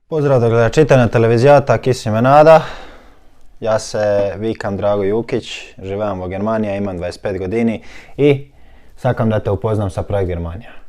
Pozdrav do gledatelja na televizijata, ki si me nada. Ja se vikam Drago Jukić, živim u Germaniji, imam 25 godini i sakam da te upoznam sa Projekt Germanija.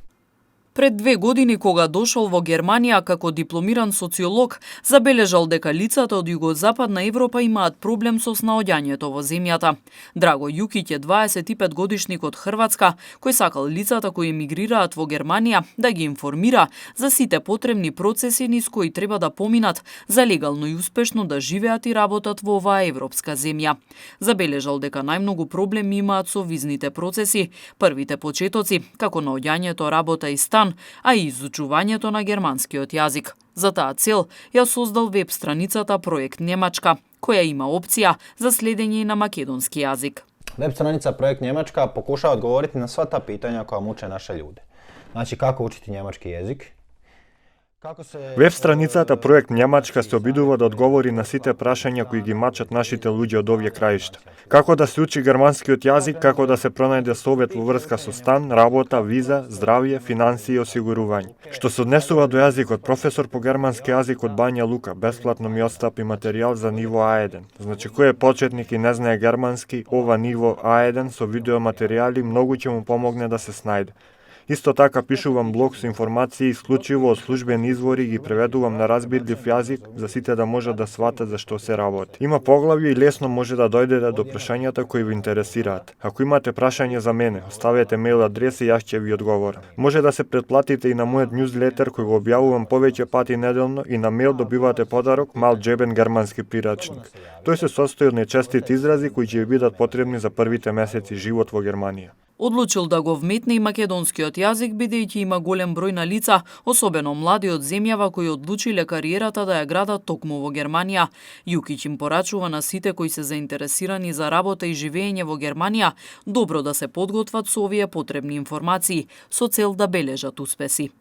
Пред 2 години, кога дошол во Германија како дипломиран социолог, забележал дека лицата од Југозападна Европа имаат проблем со снаоѓањето во земјата. Драго Јукиќ е 25 годишник од Хрватска, кој сакал лицата кои емигрираат во Германија да ги информира за сите потребни процеси низ кои треба да поминат за легално и успешно да живеат и работат во оваа европска земја. Забележал дека најмногу проблеми имаат со визните процеси, првите почетоци, како наоѓањето работа и стан, а и изучувањето на германскиот јазик. За таа цел ја создал веб страницата Проект Немачка, која има опција за следење на македонски јазик. Web stranica Projekt Njemačka pokušava odgovoriti na sva ta pitanja koja muče naše ljude. Znači kako učiti njemački jezik. Веб страницата Проект Njemačka се обидува да одговори на сите прашања кои ги мачат нашите луѓе од овие краишта. Како да се учи германскиот јазик, како да се пронајде совет во врска со стан, работа, виза, здравје, финансии и осигурување. Што се однесува до јазикот, професор по германски јазик од Бања Лука бесплатно ми отстапи материјал за ниво А1. Значи кој е почетник и не знае германски, ова ниво А1 со видеоматеријали многу ќе му помогне да се снајде. Исто така пишувам блог со информации исклучиво од службени извори и ги преведувам на разбирлив јазик за сите да можат да сватат за што се работи. Има поглавје и лесно може да дојдете до прашањата кои ви интересираат. Ако имате прашање за мене, оставете мејл адреса и јас ќе ви одговорам. Може да се претплатите и на мојот њузлетер кој го објавувам повеќе пати неделно и на мејл добивате подарок мал џебен германски прирачник. Тој се состои од нечестити изрази кои ќе ви бидат потребни за првите месеци живот во Германија. Одлучил да го вметне и македонскиот јазик, бидејќи има голем број на лица, особено млади од земјава кои одлучиле кариерата да ја градат токму во Германија. Јукиќ им порачува на сите кои се заинтересирани за работа и живење во Германија, добро да се подготват со овие потребни информации, со цел да бележат успеси.